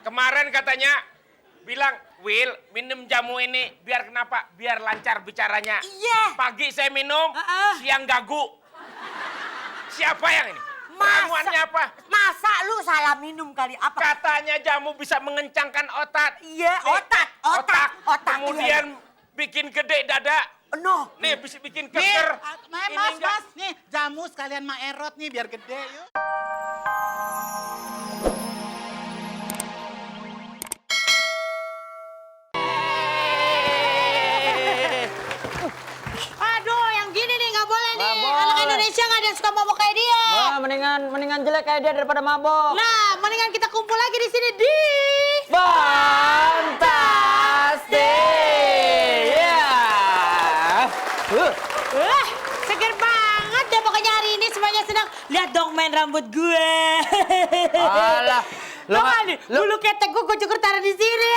Kemarin katanya bilang, Will, minum jamu ini biar kenapa? Biar lancar bicaranya. Iya. Pagi saya minum, siang gagu. Siapa yang ini? Ramuannya apa? Masa lu salah minum kali apa? Katanya jamu bisa mengencangkan otak. Iya, Nih, otak. Kemudian bikin gede dada. No. Nih, bisa bikin Nih, keker. mas, nih jamu sekalian maerot nih biar gede yuk. Aduh, yang gini nih nggak boleh nih. Nggak Anak boleh. Indonesia nggak ada yang suka mabok kayak dia. Wah, mendingan jelek kayak dia daripada mabok. Nah, mendingan kita kumpul lagi di sini di Fantastic! Ya. Wah, seger banget deh pokoknya hari ini semuanya senang. Lihat dong main rambut gue. Alah, Lo kan nih, bulu ketek gue cukur taruh di sini.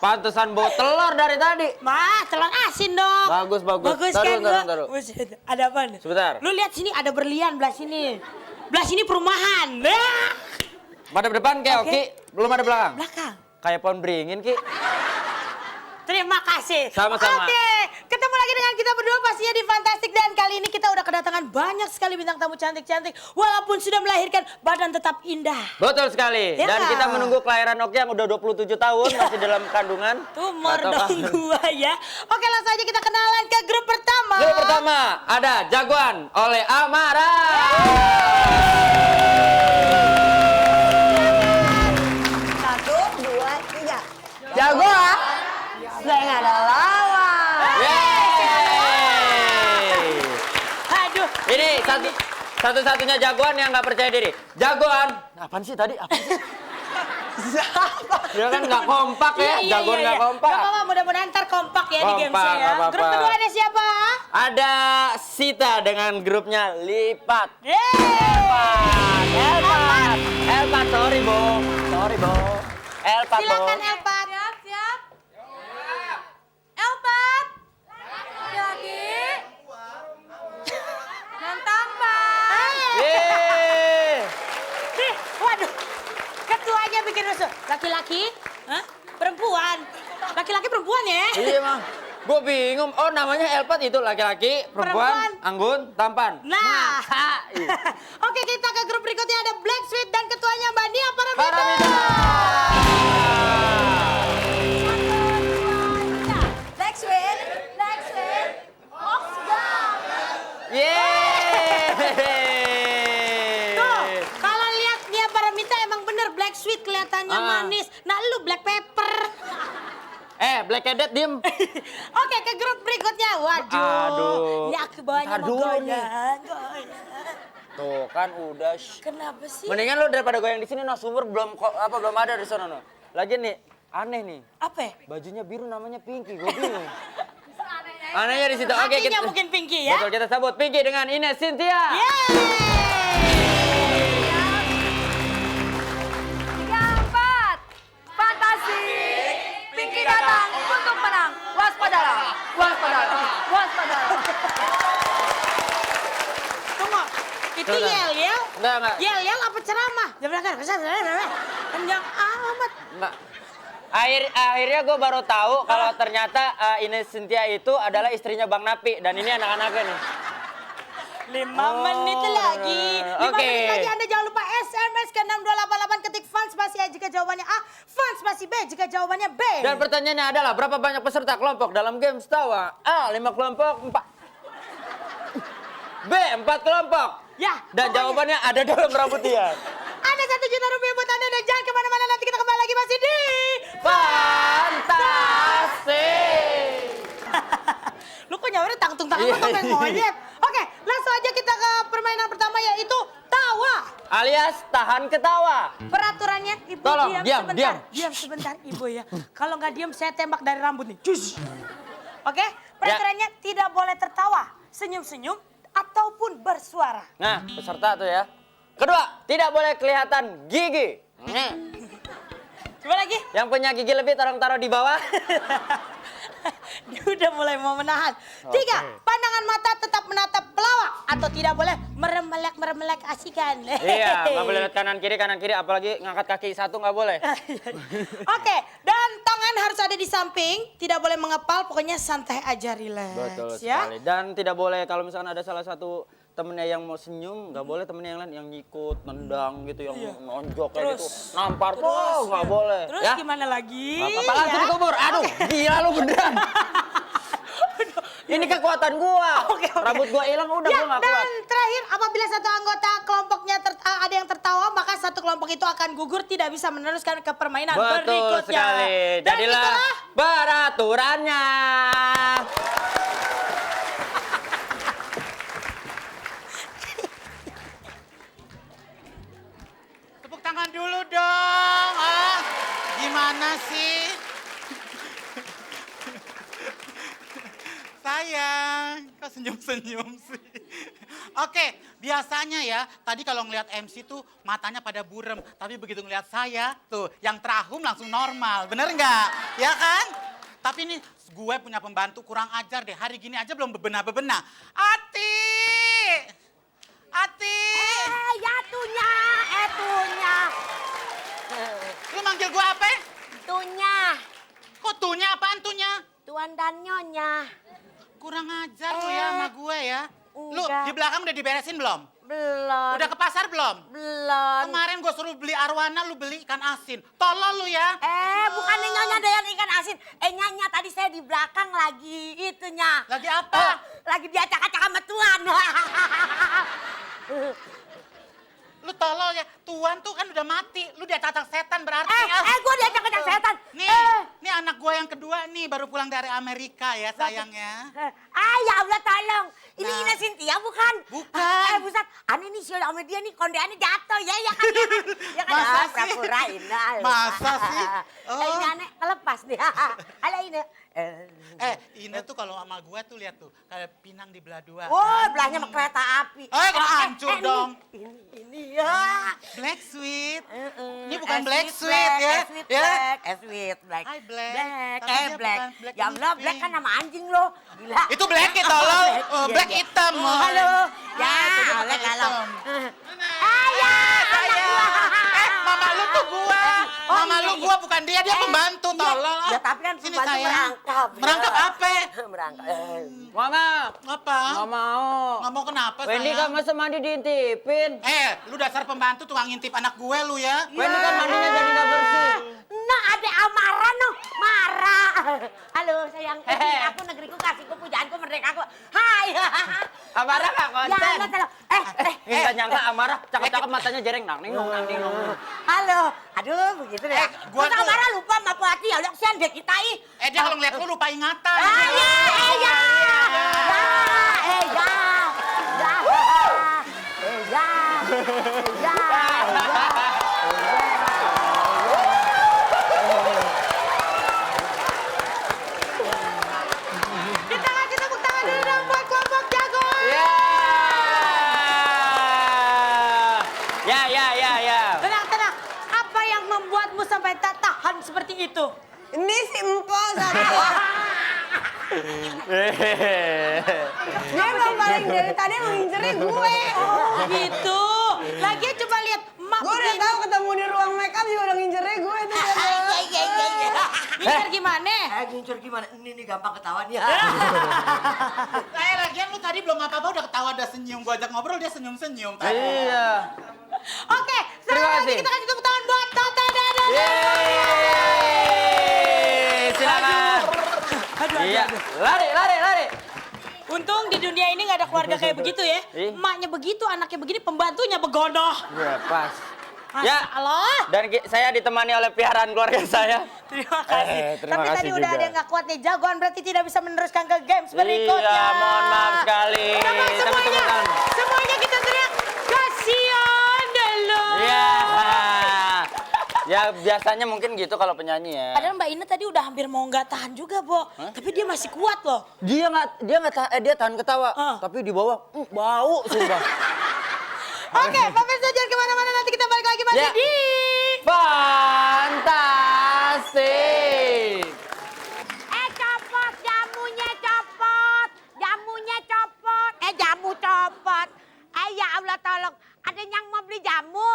Pantesan bau telur dari tadi. Mah, telur asin dong. Bagus. Bagus Taruh, kan taruh. gua? Buset, ada apa nih? Sebentar. Lu lihat sini ada berlian belah sini. Belah sini perumahan. Nah. Madep depan kayak Oke. Oki, belum ada belakang. Belakang. Kayak pohon beringin, Ki. Terima kasih. Sama-sama. Oke, ketemu lagi dengan kita berdua pastinya di Fantastic. Dan kali ini kita udah kedatangan banyak sekali bintang tamu cantik-cantik. Walaupun sudah melahirkan, badan tetap indah. Betul sekali. Ya. Dan kita menunggu kelahiran Oki yang udah 27 tahun, masih dalam kandungan. Tumor Atau dong gua ya. Oke, langsung aja kita kenalan ke grup pertama. Grup pertama ada Jagoan oleh Amara. Satu, dua, tiga. Jagoan. Saya nggak ada lawan. Yeay. Aduh. Ini satu-satunya jagoan yang nggak percaya diri. Jagoan. Apaan sih tadi? Apa sih? Dia kan nggak kompak ya, jagoan nggak kompak. Gak apa-apa, mudah-mudahan ntar kompak ya di game Kompak, saya. nggak apa-apa. Grup kedua ada siapa? Ada Sita dengan grupnya Lipat. Yeay. Elpat, sorry Bo. Elpat Bo. Silakan Elpat. Siap. Elpat. Laki-laki. Dan tampan. Yeay. Nih, waduh. Ketuanya bikin rusuh. Laki-laki? Hah? Perempuan? Laki-laki perempuan ya? Iya mah. Gue bingung. Oh namanya Elpat itu laki-laki, perempuan, anggun, tampan. Nah. Masa? Iya. Oke, kita ke grup berikutnya ada Black Sweet dan ketuanya Mbak Nia Paramita. Paramita. Black sweet. Yeay. Tuh, kalau lihat Nia Paramita emang bener Black Sweet kelihatannya manis. Nah, lu Black Pepper. Black Cadet diem. Oke, ke grup berikutnya. Waduh. Aduh. Ini aku bawanya Ntar mau dulu nih. goyang. Tuh kan udah. Kenapa sih? Mendingan lo daripada goyang di sini narasumber belum ada di sana no. Lagi nih aneh nih. Apa? Bajunya biru namanya Pinky. Gue bingung. Anehnya di situ. Oke, Hatinya kita mungkin Pinky ya. Betul, kita sambut Pinky dengan Ines Cynthia. Yeay. 3, 4. Fantasi. Pinky datang untuk menang. Waspadalah. Tunggu. Itu Tunggu. yel-yel? Enggak. Yel-yel apa ceramah? Panjang amat. Enggak. Akhirnya gue baru tahu kalau ternyata Ines Cynthia itu adalah istrinya Bang Napi dan ini anak-anaknya nih. 5 menit lagi. 5 Oke. menit lagi Anda jangan lupa SMS ke 6288 ketik fans spasi A jika jawabannya A, fans spasi B jika jawabannya B. Dan pertanyaannya adalah berapa banyak peserta kelompok dalam game Setawa? A. 5 kelompok, 4. B. 4 kelompok. Ya. Dan pokoknya jawabannya ada dalam rambut dia. ada 1 juta rupiah buat Anda dan jangan kemana-mana, nanti kita kembali lagi masih di Fantastic. Lu kok nyawarnya tangtung-tangtung Iya, topeng iya. monyet. Oke, langsung aja kita ke permainan pertama yaitu tawa. Alias tahan ketawa. Peraturannya Ibu Tolong, diam sebentar. diam. Diam sebentar Ibu ya. Kalau nggak diam saya tembak dari rambut nih. Cus. Oke, peraturannya tidak boleh tertawa, senyum-senyum ataupun bersuara. Nah, peserta tuh ya. Kedua, tidak boleh kelihatan gigi. Coba lagi. Yang punya gigi lebih tolong taruh di bawah. Dia udah mulai mau menahan. 3, pandangan mata tetap menatap pelawak atau tidak boleh meremelek asikan. Iya, nggak boleh lihat kanan kiri, apalagi ngangkat kaki satu nggak boleh. Oke, dan tangan harus ada di samping, tidak boleh mengepal, pokoknya santai aja, relax. Betul ya. sekali. Dan tidak boleh kalau misalkan ada salah satu temennya yang mau senyum, nggak boleh temennya yang lain yang nyikut, nendang gitu, yang nonjok kayak gitu, nampar, nggak boleh. Terus Ya? gimana lagi? Nggak apa-apa langsung dikubur. Aduh, gila lu beneran. Ini kekuatan gua. Oke. Rambut gua hilang udah Ya, gua nggak kuat. dan terakhir, apabila satu anggota kelompoknya ada yang tertawa, maka satu kelompok itu akan gugur, tidak bisa meneruskan ke permainan Betul berikutnya. sekali. Dan Jadilah itulah peraturannya. Tepuk tangan dulu dong. Ah, gimana sih? Sayang, kok senyum-senyum sih? Oke, biasanya ya, tadi kalau ngelihat MC tuh matanya pada burem. Tapi begitu ngelihat saya, tuh yang terahum langsung normal. Bener nggak? Ya kan? Tapi nih, gue punya pembantu kurang ajar deh. Hari gini aja belum bebenah-bebenah. Ati! Ati! Ya tunya, tunya. Lu manggil gue apa? Tunya. Kok tuhnya apaan tuhnya? Tuan dan nyonya. Kurang ajar lu ya sama gue ya. Lu Udah. di belakang udah diberesin belum? Belum. Udah ke pasar belum? Belum. Kemarin gue suruh beli arwana, lu beli ikan asin. Tolol lu ya. Bukannya nyonya doyan ikan asin. Nyonya tadi saya di belakang lagi itunya. Lagi apa? Lagi diacak-acak sama Tuan. Lu tolol ya. Tuan tuh kan udah mati. Lu diacak setan berarti. Gue diacak-acak setan. Nih anak gue yang kedua nih baru pulang dari Amerika ya sayangnya. Ya Allah tolong. Ini Nah. Ina Cynthia bukan? Bukan. Buset. Aneh nih si sama dia nih kondeannya jatuh ya kan ya kan. Ya kan. Masa sih? Pura-pura Ina. Masa sih? Ini aneh kelepas nih. Ala Ina. Ina tuh kalau sama gue tuh lihat tuh kayak pinang dibelah dua. Oh, belahnya sama kereta api. kena hancur dong. Ini ya. Black sweet. Ini bukan black sweet ya. Sweet black. Hai, Black. Black. Tapi dia Black. bukan black Ya ini Allah, black pink. kan nama anjing lo. Gila. Itu black ya tolol. Iya, Black iya. hitam. Halo. Ya, itu dia black pakai halo. hitam. Ya, Saya. Mama lu tuh gua. Mama lu gua bukan dia pembantu tolol. Ya, tapi kan Sini pembantu sayang. merangkap. Merangkap apa? Merangkap. Mama, Apa? nggak mau. Nggak mau kenapa Wendy kan sayang? masa mandi diintipin. Lu dasar pembantu tukang ngintip anak gue lu ya. Wendy kan mandinya jadi nggak bersih. Nah, ada amarah no, marah. Halo sayang, aku negeriku kasihku pujaanku merdekaku. Hai. Amarah nggak konten? Ya, Allah, salah. Nggak nyangka amarah, cakep-cakep matanya jereng nang ning nong. Halo. Aduh, begitu ya. Gua Masa tuh- amarah lupa sama Puati, ya Allah, kesian deh kita ih. Dia kalau ngeliat lu lupa ingatan. Ya. Kita kasih tepuk tangan dulu dong buat kelompok jagoan. Ya. Tenang. Apa yang membuatmu sampai tak tahan seperti itu? Ini si Empo satu. Dia emang paling dari tadi mengincernya gue. Oh gitu. Lagian coba lihat emak Gue udah tahu ketemu di ruang makeup juga udah ngincernya gue itu. Ngincer gimana? Ngincur gimana? Ini gampang ketahuan ya. Lagian lu tadi belum apa-apa udah ketawa, udah senyum. Gue ajak ngobrol dia senyum-senyum tadi. Iya. Oke, Terima sekarang lagi kasih. kita kasih tepuk tangan buat Tata Dada. Yeay, silakan. Iya, lari. Untung di dunia ini nggak ada keluarga kayak begitu ya. Ih. Emaknya begitu, anaknya begini, pembantunya begonoh. Ya, pas. Masya Ya. Allah. Dan saya ditemani oleh piaraan keluarga saya. Terima kasih. terima Tapi kasih tadi udah juga. ada yang nggak kuat nih. Jagoan berarti tidak bisa meneruskan ke games berikutnya. Iya, mohon maaf sekali. Kenapa Tapi tepuk semuanya? tangan. Semuanya kita teriak, kasihan dulu. Iya. Ya biasanya mungkin gitu kalau penyanyi ya. Padahal Mbak Ina tadi udah hampir mau nggak tahan juga, Bo. Tapi dia masih kuat loh. Dia tahan ketawa, tapi di bawah bau sumpah. Oke, pemirsa jangan kemana-mana, nanti kita balik lagi masih Ya. di... Fantastik. Copot jamu tolong. Ada yang mau beli jamu?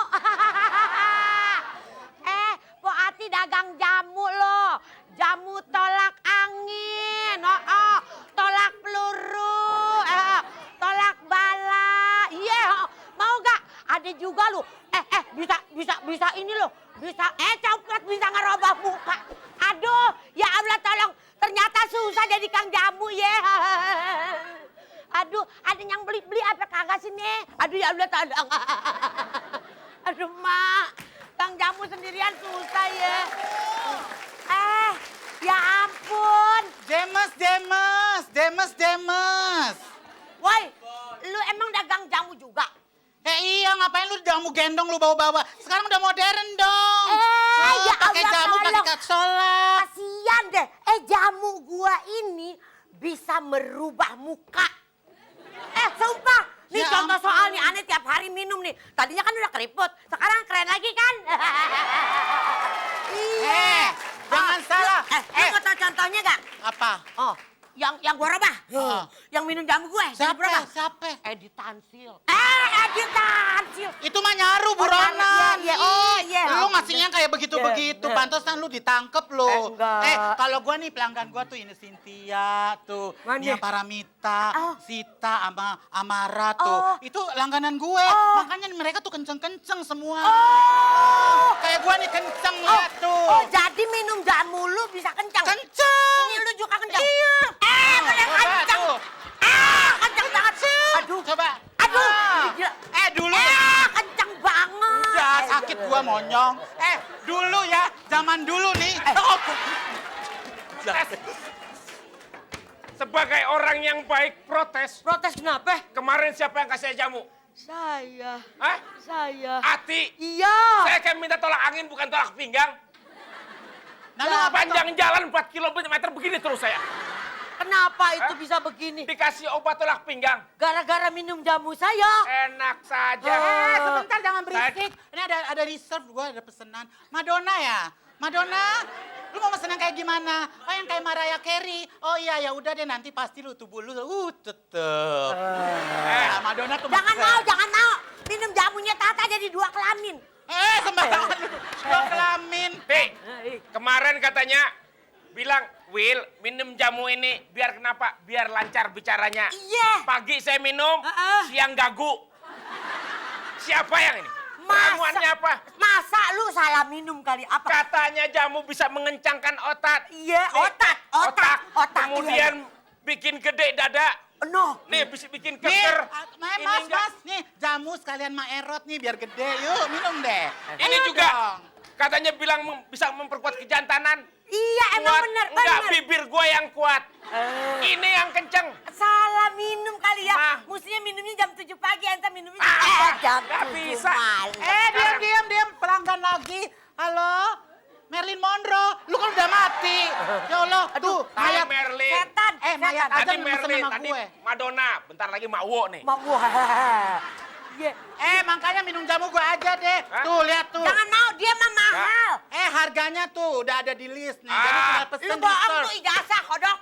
Po Ati dagang jamu loh. Jamu tolak angin. Tolak peluru. Tolak bala. Iya, mau gak? Ada juga loh. Bisa ini loh. Bisa, copet bisa ngerubah muka. Aduh, ya Allah tolong. Ternyata susah jadi kang jamu ya. Aduh, ada yang beli apa kagak sih nih? Aduh ya Allah tolong. Aduh mak, kang jamu sendirian susah ya. Ya ampun. Demes. Woi, lu emang dagang jamu juga? Iya, ngapain lu jamu gendong lu bawa-bawa? Sekarang udah modern dong. Ya pakai Allah, jamu, pakai tolong. kat sholat. Kasian deh, jamu gua ini bisa merubah muka. Sumpah, nih Ya contoh ampun. soal nih, aneh tiap hari minum nih. Tadinya kan udah keriput, sekarang keren lagi kan? Iya. Jangan salah. Lu mau tau contohnya gak? Apa? Yang gua robah. Yang minum jamu gue. Siapa? Edi Tansil. Edi Tansil. Itu mah nyaru buronan. Iya. Lu ngasihnya kayak begitu-begitu. Pantesan lu ditangkep lu. Enggak. Kalau gua nih pelanggan gua tuh ini Cynthia tuh. Nia Paramita, Sita sama Amara tuh. Itu langganan gue. Makanya mereka tuh kenceng-kenceng semua. Kayak gua nih kenceng lihat tuh. Jadi minum jamu lu bisa kencang? Kenceng. Ini lu juga kencang? Iya. Bener Coba kencang. tuh. Kencang banget. Aduh. Coba. Aduh. Ah. Gila. Dulu. Kencang banget. Udah sakit gua monyong. Dulu ya, zaman dulu nih. Sebagai orang yang baik protes. Protes kenapa? Kemarin siapa yang kasih jamu? Saya. Hah? Saya. Ati. Iya. Saya kan minta tolak angin bukan tolak pinggang. Nah, lu apa Panjang jalan 4 km begini terus saya. Kenapa itu bisa begini? Dikasih obat tolak pinggang. Gara-gara minum jamu saya. Enak saja. sebentar jangan berisik. Ini ada reserve gua ada pesanan. Madonna ya? Madonna, lu mau pesanan kayak gimana? Oh yang kayak Mariah Carey. Oh iya ya udah deh nanti pasti lu tubuh lu tetep. Madonna tuh Jangan mau. Minum jamunya Tata jadi 2 kelamin. sembarangan lu. Gua kelamin. Kemarin katanya bilang, Will, minum jamu ini biar kenapa? Biar lancar bicaranya. Iya. Pagi saya minum, siang gagu. Siapa yang ini? Ramuannya apa? Masa lu salah minum kali apa? Katanya jamu bisa mengencangkan otak. Iya, Nih, otak. Kemudian bikin gede dada. No. Nih, bisa bikin Nih, keker. mas, nih jamu sekalian maerot nih biar gede. Yuk minum deh. Ini Ayo juga dong. katanya bilang bisa memperkuat kejantanan. Iya, emang Kuat. bener. Enggak, bibir gua yang kuat. Ini yang kenceng. Salah minum kali ya. Nah. Mestinya minumnya jam 7 pagi, ente minumnya nggak jam 7 bisa. malam. Diam. Pelanggan lagi. Halo? Marilyn Monroe, lu kan udah mati. Ya Allah, tuh Tadi mayat. Merlin. Setan. Mayat aja Tadi lu pesen Merlin, sama tadi gue. Madonna. Bentar lagi Mawo nih. Iya. Makanya minum jamu gue aja deh. Hah? Tuh, lihat tuh. Jangan mau, dia mah mahal. Harganya tuh udah ada di list nih. Jadi tinggal pesen Lu di bohong store. tuh ijazah, kodok.